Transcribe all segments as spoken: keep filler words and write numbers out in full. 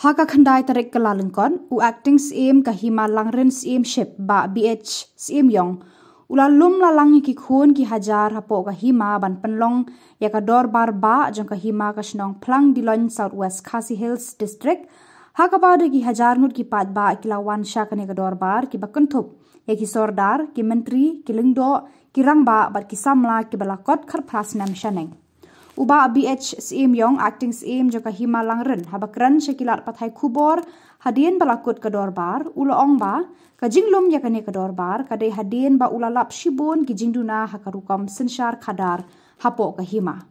Ha ka khyndai tarik Kyllalyngkot, u Acting Syiem ka Hima Langrin Syiemship, Bah B H Syiemiong, u la lum la lang ïa ki khun ki hajar hapoh ka hima ban pynlong ïa ka dorbar bah jong ka hima ka shnong Phlangdiloin, South West Khasi Hills District, ha kaba da ki hajar ngut ki paidbah ki la wan sha kane ka dorbar kiba kynthup ïa ki sordar, ki myntri, ki lyngdoh, ki rangbah bad ki samla kiba la kot khatphra snem shaneng. U Bah B H Syiemiong, Acting Syiem jong ka Hima Langrin, haba kren sha ki lad pathai khubor hadien ba la kut ka dorbar, u la ong ba ka jinglum ïa kane ka dorbar ka dei hadien ba u la lap shibun ki jingduna ha ka rukom synshar khadar hapoh ka hima.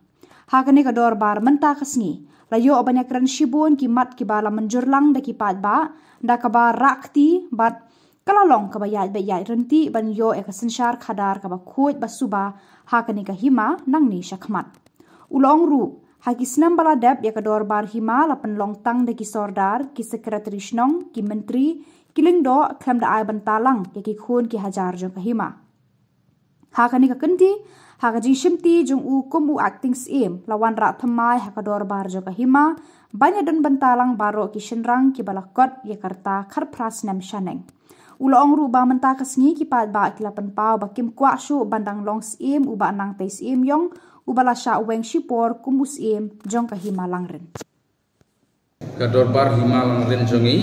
Ha kane ka dorbar mynta ka sngi la ïoh ban ïakren shibun ki mat kiba la mynjur lang da ki paidbah, da kaba rah kti bad ka la long kaba ïaid beit ïaid ryntih ban ïoh ïa ka synshar khadar kaba khuid ba suba ha kane ka hima nangne shakhmat. U la ong ruh, ha ki snem ba la dep ïa ka dorbar hima la pynlong tang da ki sordar, ki sekretari shnong, ki myntri, ki lyngdoh, khlem da ai bynta lang ïa ki khun ki hajar jong ka hima. Ha kane ka kynti, ha ka jingshimti jong u kum u Acting Syiem, la wanrah thymmai ha ka dorbar jong ka hima ban ïadon bynta lang baroh ki shynrang kiba la kot ïa ka rta khatphra snem shaneng. U la ong ruh ba mynta ka sngi ki paidbah ki la pynpaw ba kim kwah shuh ban dang long syiem u Bah Nangtei Syiemiong, uba la shah weng shipor kum u syiem jong ka Hima Langrin. Ka dorbar Hima Langrin jong ngi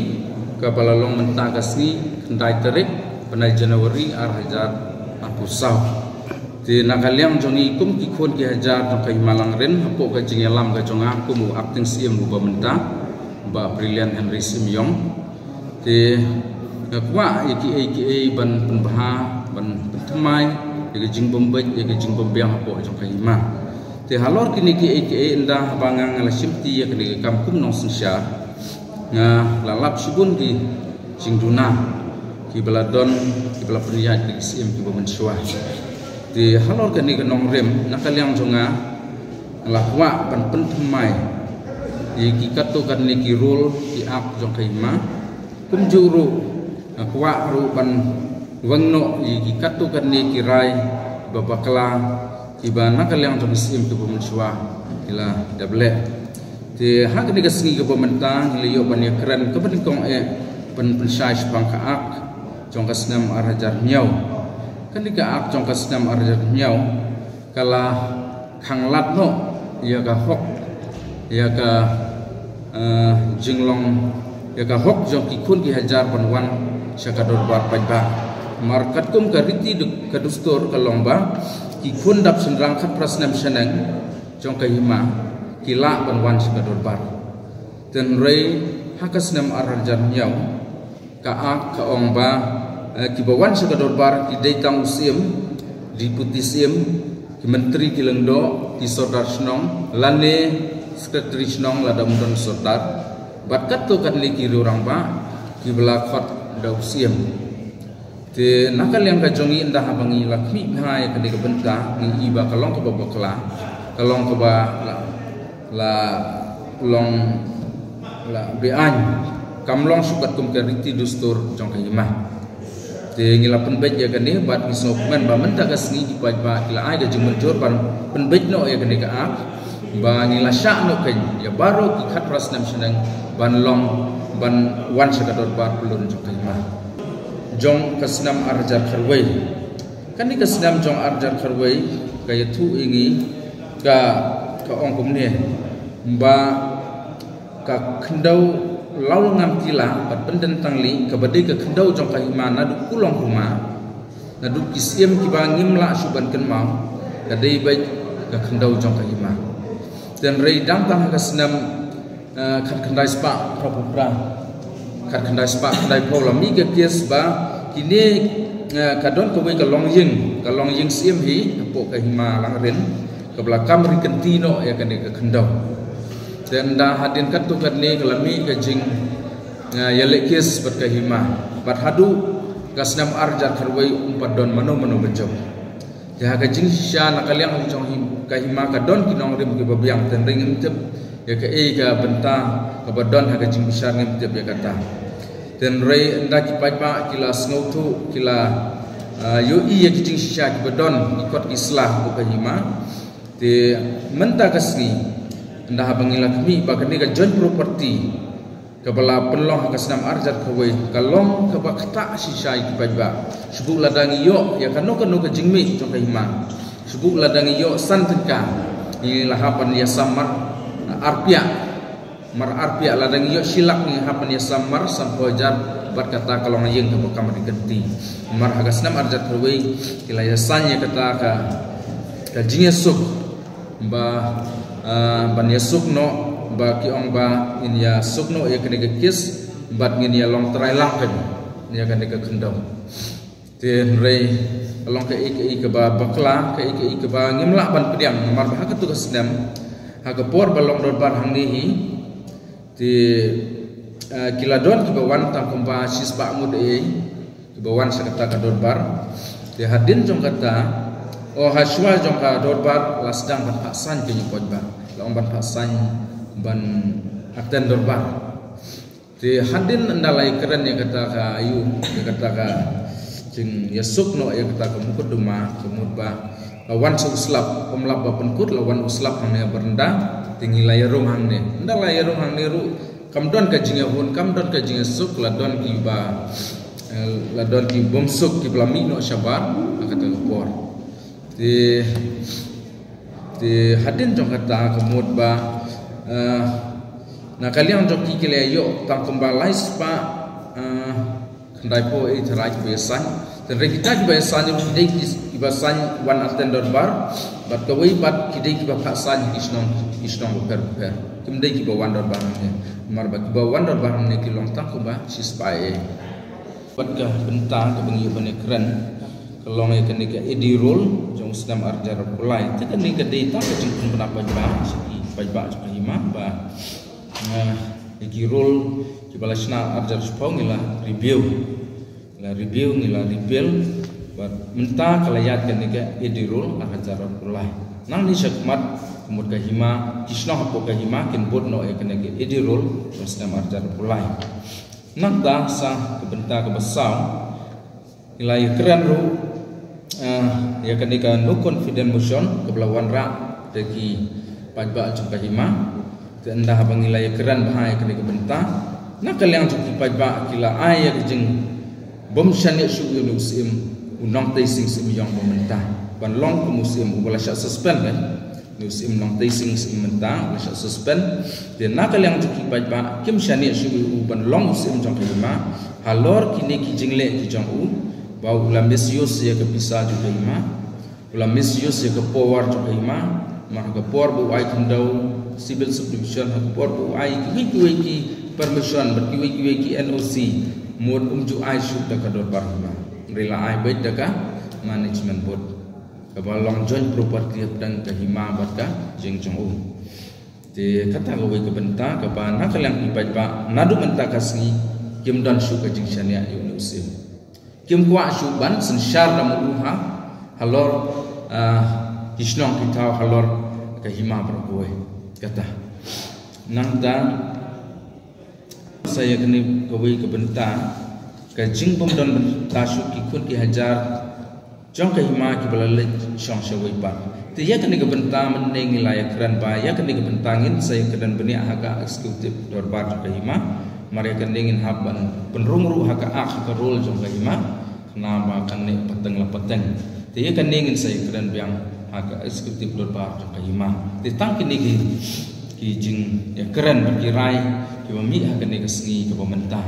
kaba la long mynta ka sngi khyndai tarik bnai January ar hajar arphew saw. Te na ka liang jong ngi kum ki khun ki hajar jong ka Hima Langrin, hapoh ka jingïalam ka jong nga kum u Acting Syiem uba mynta, Bah Brilliant Henry Syiemiong, te nga kwah ïa kiei kiei ban pynbha, ban pynthymmai ïa ka jingbym beit, ïa ka jingbym biang hapoh jong ka hima. Te halor kine kiei kiei, ynda haba nga nga la shimti ïa kane ka kam kum nongsynshar, nga la lap shibun ki jingduna kiba la don, kiba la pynïaid da ki syiem kiba mynshuwa. Te halor kane ka nongrim, na ka liang jong nga, nga la kwah ban pynthymmai ïa ki katto katne ki rule, ki act jong ka hima. Kumjuh ruh nga kwah ruh ban weng noh ïa ki katto katne ki rai ba bakla kiba na ka liang jong ki syiem kiba mynshuwa ki la dep leh. Te ha kane ka sngi kaba mynta ngi la ïoh ban ïakren kaba nyngkong eh ban pynshai shaphang ka act jong ka snem ar hajar hynñiew. Kane ka act jong ka snem ar hajar hynñiew ka la khanglad noh ïa ka hok, ïa ka, eh, jinglong, ïa ka hok jong ki khun ki hajar ban wan sha ka dorbar paidbah. Mar katkum ka riti du-, ka dustur ka long ba ki khun dap shynrang khatphra snem shaneng jong ka hima ki lah ban wan sha ka dorbar. Te hynrei ha ka snem ar hajar hynñiew, ka act ka ong ba, eh, kiba wan sha ka dorbar ki dei tang u syiem, deputy syiem, ki myntri, ki lyngdoh, ki sordar shnong, lane secretary shnong lada ym don sordar, bad katto katne ki riew rangbah kiba la khot da u syiem. Te na ka liang ka jong ngi, ynda haba ngi la khmih bha ïa kane ka bynta, ngi i ba ka long kaba bakla, ka long kaba la, la long, la beaiñ, kam long shuh katkum ka riti dustur jong ka hima. Te ngi la pynbeit ïa kane bad ngi sngewkmen ba mynta ka sngi ki paidbah ki la ai ka jingmynjur ban pynbeit noh ïa kane ka act, ba ngi la shah noh kein ïa baroh ki khatphra snem shaneng ban long, ban wan sha ka dorbar pyllun jong ka hima jong ka snem ar hajar khatwei. Kane ka snem jong ar hajar khatwei ka ïathuh ïa ngi, ka, ka ong kumne, ba ka khyndew Lawlngamtila bad Pyndengtangli, kaba dei ka khyndew jong ka hima naduh kulong kulmar, naduh ki syiem kiba ngim lah shuh ban kynmaw, ka dei beit ka khyndew jong ka hima. Te hynrei dang tang ha ka snem, eh, khatkhyndai spah phraphew phra, khatkhyndai spah khyndaiphew, la mih ka case ba kine, eh, ka don kawei ka longïing, ka longïing syiem hi hapoh ka hima Langrin, kaba la kam ri kynti noh ïa kane ka khyndew. Te ynda hadien katto katne ka la mih ka jing, eh, ïaleh case bad ka hima, bad haduh ka snem ar hajar khatwei ym pat don mano mano ba jop. Te ha ka jingshisha na ka liang jong him-, ka hima ka don ki nongrim kiba biang, te hynrei ngim tip ïa kaei ka bynta kaba don ha ka jingbishar, ngim tip ïa kata. Te hynrei ynda ki paidbah ki la sngewthuh, ki la, ah, ïohi ïa ki jingshisha kiba don, ki kot ki sla hapoh ka hima. Te mynta ka sngi, ynda haba ngi la khmih ba kane ka joint property kaba la pynlong ha ka snem arhajar kawei ka long kaba ktah shisha ïa ki paidbah. Shu bud lada ngi ïoh ïa kano kano ka jingmih jong ka hima, shu bud lada ngi ïoh san tyngka, ngi la hap ban ïasam mar arpia. Mar arpia, lada ngi ïoh shi lak ngi hap ban ïasam mar sanphew hajar, bad kata ka long ïing kaba kam ryngkat. Mar ha ka snem arhajar kawei ki la ïasan ïa kata ka, ka jingïasuk ba, ah, ban ïasuk noh, ba ki ong ba ngin ïasuk noh ïa kane ka kes bad ngin ïalong trai lang kan ïa kane ka khyndew. Te hynrei ka long kaei kaei kaba bakla, kaei kaei kaba ngim lah ban pdiang, namar ba ha katu ka snem, ha ka por ba long dorbar hangne hi, te, eh, ki la don kiba wan tang kumba shispah ngut ei kiba wan sha kata ka dorbar. Te hadien jong kata, o, hashwa jong ka dorbar la sdang ban phah saiñ ka ïing paidbah, la ong ban phah saiñ ban attend dorbar. Te hadien ynda la ïakren ïa kata ka aïu, ïa kata ka jingïasuk noh ïa kata ka mukotduma, ka mut ba la wan sa u slap, ym lah ba pynkut, la wan u slap hangne ha baranda, te ngi la ïarung hangne. Ynda la ïarung hangne ruh kam don ka jingïahun, kam don ka jingïasuk, la don kiba, eh, la don ki bym suk kiba la mih noh shabar ha kata ka por. Te, te hadien jong kata ka mut ba, eh, na ka liang jong ki ki la ïoh tang kumba lai spah, eh, khyndai phew ei tharai kiba ïasaiñ. Te hynrei kita kiba ïasaiñ ruh ki dei ki, kiba saiñ wan attend dorbar, bad kawei pat ki dei kiba phah saiñ ki shnong, ki shnong bapher bapher. Kim dei kiba wan dorbar hangne. Namar ba kiba wan dorbar hangne ki long tang kumba shispah ei. Bad ka bynta kaba ngi ïoh ban ïakren ka long ïa kane ka A D roll jong u snem arhajar arphew lai. Te kane ka dei tang ka jingpynbna paidbah sha ki paidbah jong ka hima ba, eh, ïa ki roll kiba la shna arhajar shiphew ngi la review. Ngi la review, ngi la repeal. Bad mynta ka la ïaid kane ka A D roll arhajar arphew lai. Nangne shakhmat ka mut ka hima, ki shnong hapoh ka hima kin bud noh ïa kane ka A D roll jong u snem arhajar arphew lai. Nangta sa ka bynta kaba saw, ngi la ïakren ruh, eh, ïa kane ka no confidence motion kaba la wanrah da ki paidbah jong ka hima. Te ynda haba ngi la ïakren bha ïa kane ka bynta, na ka liang jong ki paidbah ki la ai ïa ka jingbym shaniah shuh ïa une u syiem, u Nongtei Sing Syiem Ïong ba mynta, ban long kum u syiem uba la shah suspend, eh. Une u syiem Nongtei Sing Syiem mynta u la shah suspend. Te na ka liang jong ki paidbah kim shaniah shuh ïa u ban long u syiem jong ka hima halor kine ki jingleh ki jong u, ba u la misuse ïa ka pisa jong ka hima, u la misuse ïa ka power jong ka hima. Namar ha ka por ba u ai khyndew civil subdivision, ha ka por ba u ai kiwei kiwei ki permission bad kiwei kiwei ki N O C, mut um ju ai shuh da ka dorbar hima, hynrei la ai beit da ka management board, kaba long joint property hapdeng ka hima bad ka jing jong u. Te kata kawei ka bynta kaba na ka liang ki paidbah naduh mynta ka sngi kim don shuh ka jingshaniah ïa une u syiem. Kim kwah shuh ban synshar da u ha halor, ah, ki shnong ki thaw halor ka hima baroh kawei. Kata nangta sa ïa kane kawei ka bynta, ka jingbym don bynta shuh ki khun ki hajar jong ka hima kiba la leit shong shawei pat. Te ïa kane ka bynta mynne ngi la ïakren ba ïa kane ka bynta ngin sa ïakren bniah ha ka executive dorbar jong ka hima. Namar ïa kane ngin hap ban pynrung ruh ha ka act, ha ka rule jong ka hima, namar kane pateng la pateng. Te ïa kane ngin sa ïakren biang ha ka executive dorbar jong ka hima. Te tang kine ki, ki jingïakren bad ki rai kiba mih ha kane ka sngi kaba mynta.